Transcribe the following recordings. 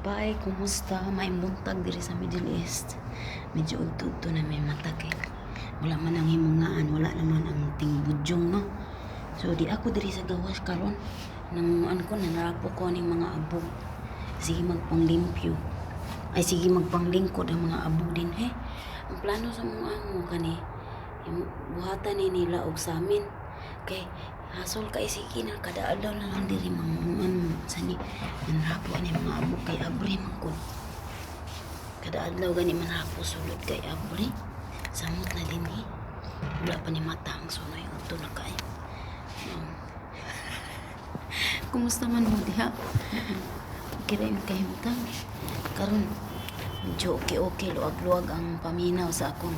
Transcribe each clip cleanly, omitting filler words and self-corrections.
Bye, kumusta? May buntag diri sa Middle East. Medyo udto-udto na may mata kay wala man ang himungaan, wala naman ang tingbudyong, no. So di ako diri sa gawas karon. Nangunguan ko, nanarapo ko ning mga abog. Sige magpanglimpyo. Ay sige magpanglingkod ang mga abog din he. Ang plano sa mga amo kani buhatan ni nila og samin. Kay hasol kay sige na kada adlaw na lang diri mangunguan mo sa ni nanrapo ani mga abog kay abri man kun. Kada adlaw gani manrapo sulod kay abri. Samot na dinhi. Wala pa ni mata ang sunoy udto na kaayo. Kumusta man mo diha? Okay ra yung kahimtang. Karon medyo okay-okay, luwag-luwag ang paminaw sa akong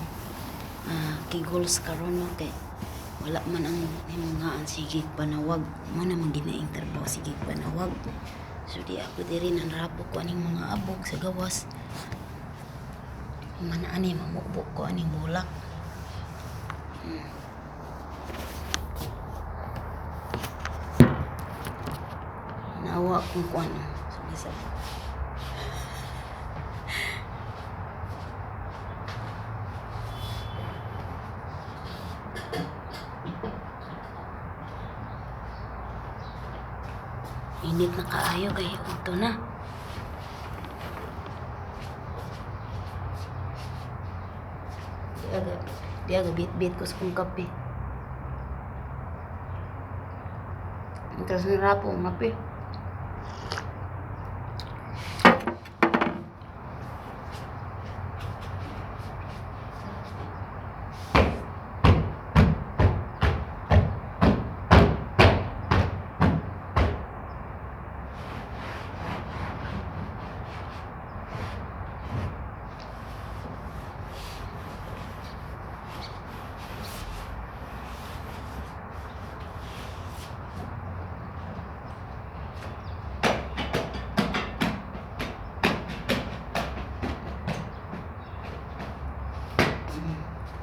kigols karon, no, kay wala man ang himungaan, sige panawag mo na man ginaing trabaho, sige panawag. So di ako diri nanrapo ko aning mga abog sa gawas. Man ani mamukbok ko aning bulak. Naawa kong kuan. Sorry sa init na kaayo kay udto na. Di aga, di aga bit-bit ko sa kong kape. Terus nerapo ngape.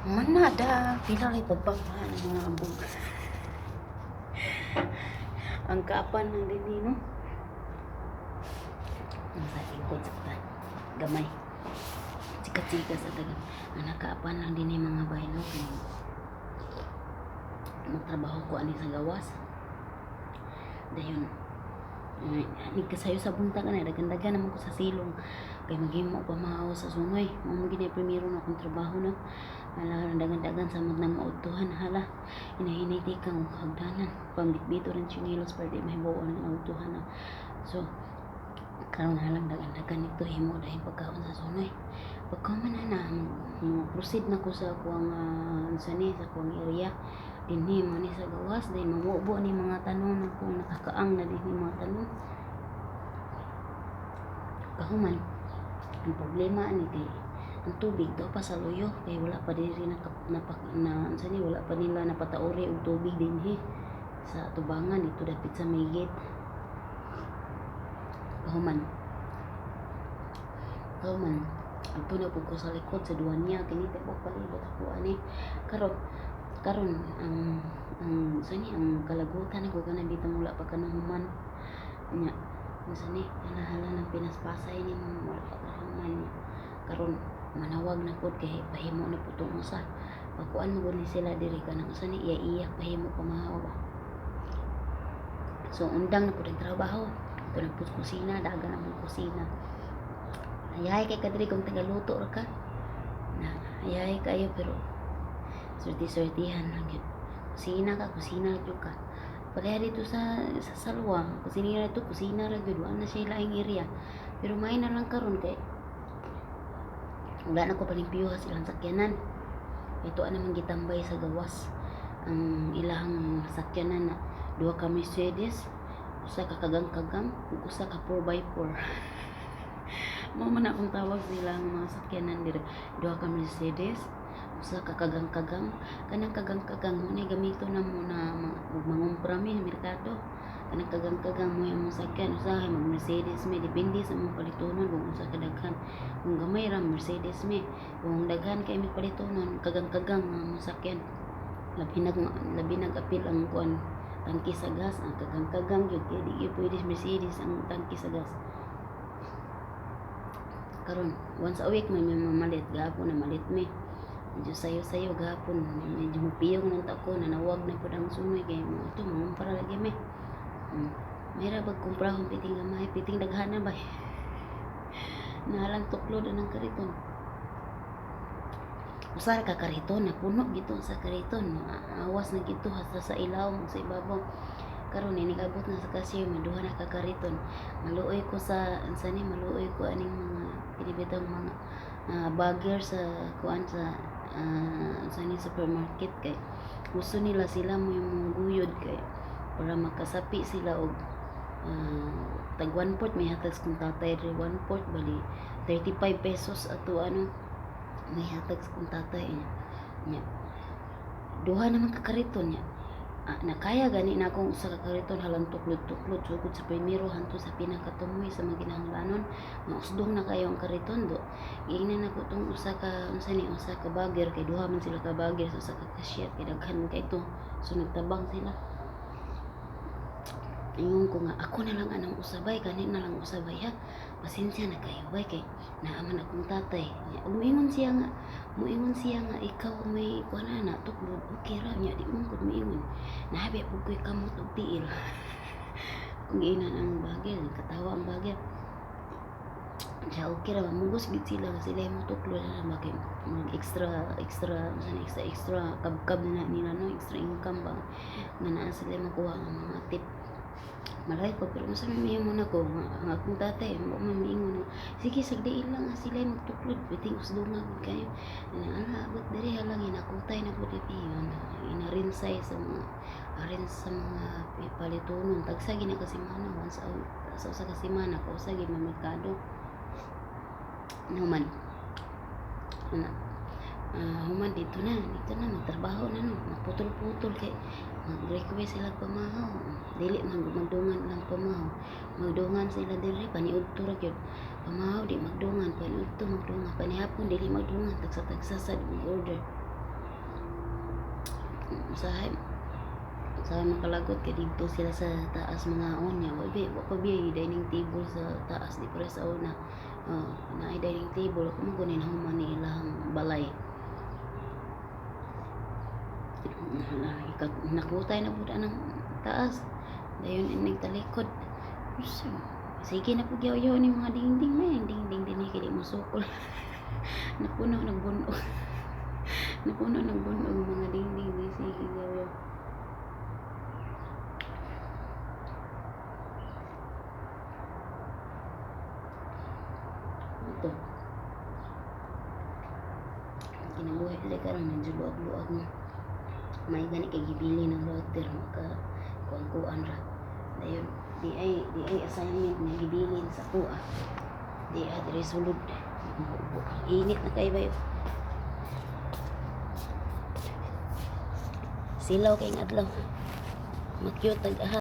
Manada, pila ray pagpakahan ng mga abog. Ang kaapan ng dinhi, no? Nasa likod sa ta. Gamay. Chika-chika sa taga. Ang nakaapan lang dinhi mga baylo kay magtrabaho ko ani sa gawas. Dayon nagkasayo sa buntag ana, dagan-dagan naman ko sa silong kay maghimo pa maaw sa sunoy. Mao man gid primero na akong trabaho, no. Hala, dagan-dagan sa mga maudtuhan, hala. Hinahinay di kang hagdanan. Pangbitbito rin chinelos para di mahibaw ang maudtuhan na. So, karon halang dagan-dagan nito himo dahil pagkaon sa sunoy. Pagkaon man na, proceed na ko sa kuang sa ni sa kuang area. Dinhi man ni sa gawas dahil mamubo ni mga tanong na kung nakakaang na dinhi mga tanong. Kahuman, ang problema ani kay ang tubig daw pa sa luyo kay wala pa diri na na unsa ni wala pa nila napatauri og tubig dinhi sa tubangan dito dapit sa may gate. Kahuman, kahuman adto na pud ko sa likod sa duwanya kini tibok palibot ako ani. Karon karon ang unsa ni ang kalagutan ako kanang bitong wala pa kanuhuman nya unsa ni hala ng pinaspasay ni mo wala pa kahuman niya. Karon manawag na pud kay pahimo na pud tong usa. Pakuan mo gud ni sila diri kanang usa ni iya-iya pahimo pamahaw ba. So undang na pud ang trabaho. Ito na pud kusina, dagan na pud kusina. Ayahay kay kadiri kung tagaluto ra ka. Na ayahay kayo pero swerte-swertihan lang yun. Kusina ka, kusina jud ka. Pareha dito sa Salwa, kusina dito, kusina ra gyud, wala na siya laing area. Pero may na lang karon kay wala na ko palimpyuha sa ilang sakyanan. Ito ang naman gitambay sa gawas. Ang ilahang sakyanan na duha ka Mercedes, usa ka kagang-kagang, ug usa ka 4x4. Mao man akong tawag sa ilang mga sakyanan diri. Duha ka Mercedes, usa ka kagang-kagang. Kanang kagang-kagang mo ni gamito na mo na mangumpra mi sa merkado. Kanang kagang-kagang mo yung sakyan, usahay mag Mercedes mi, depende sa mong palitonon kung unsa ka daghan. Kung gamay ra Mercedes mi, kung daghan kay mi palitonon, kagang-kagang nga mong sakyan. Labi nag apil ang kuan tangki sa gas, ang kagang-kagang gyud kay di gyud pwede Mercedes ang tangki sa gas. Karon once a week man mi mamalit. Gahapon na malit mi. Medyo sayo-sayo gahapon, medyo mupiyong lang ta ko, nanawag na pud ang sungay kay mo ito mangumpara lagi mi. May ra bag kumprahon piting gamay, piting daghana ba. Nahalang tuklod anang kariton. Usa ra ka kariton napuno gito sa kariton, awas na gito hasta sa ilawom sa ibabaw. Karon inig-abot na sa cashier, maduha na ka kariton. Maluoy ko sa unsa ni, maluoy ko aning mga pinibitang mga bagger sa kuan sa unsa ni supermarket kay gusto nila sila mo yung guyod kay para makasapi sila og tag 1/4 may hatag sa kong tatay diri 1/4, bali 35 pesos ato ano may hatag sa kong tatay nya. Duha naman ka kariton nya. Nakaya gani na akong usa ka kariton halang tuklod-tuklod sugod sa primero hanto sa pinakatumoy sa mga kinahanglanon, mausdong na kayo ang kariton do. Giingnan nako tong usa ka unsa ni usa ka bagger kay duha man sila ka bagger sa usa ka cashier kay daghan man kay to. So nagtabang sila. Ingon ko nga ako na lang anang usabay, kani na lang usabay ha. Pasensya na kayo bay kay naa man akong tatay. Nya, ug muingon siya nga ikaw may kuan na tuklod, okay ra nya di man gud muingon. Nahabi pud ko'y kamot og tiil. Kung giingnan ang bagger, katawa ang bagger. Siya okay ra, mugos gid sila sila mo tuklod na ba kay mag extra extra unsa na extra extra kabkab na nila no, extra income ba nga naa sila makuha nga mga tip. Malay ko pero unsa may mahimo nako ang akong tatay mo man miingon nga sige sagdiin lang sila magtuklod biting usdunga gud kayo. Ana abot diri halang hinakutay na pud yun inarinsay sa mga arin sa mga palitonon tagsa gina ka semana, once a week sa usa ka semana kausa gid mamerkado. Human ana human dito na magtrabaho na no, maputol-putol kay mag-request sila pamahaw, dili man magdungan lang pamahaw, magdungan sila diri paniudto ra gyud pamahaw, di magdungan paniudto, magdungan panihapon, dili magdungan tagsa-tagsa sad order. Usahay usahay makalagot kay didto sila sa taas mga unya, wa bi wa pa bi dining table sa taas di pare sa una. Oh, naay dining table kung mo kunin human ni ilahang balay. Nakutay na pud anang taas. Dayon inig talikod. Sige na pud yaw ni mga dingding may dingding dinhi kay di mosukol. Napuno nagbunog. Napuno nagbunog mga dingding di sige yaw. Ito. Kinabuhi sila karon medyo luag-luag na. May gani kay gibili ng router maka kuan-kuan ra. Dayon di ay assignment nga gibilin sa kuha. Di ah diri sulod. Init na kay bayo. Silaw kay adlaw. Makyut tag aha.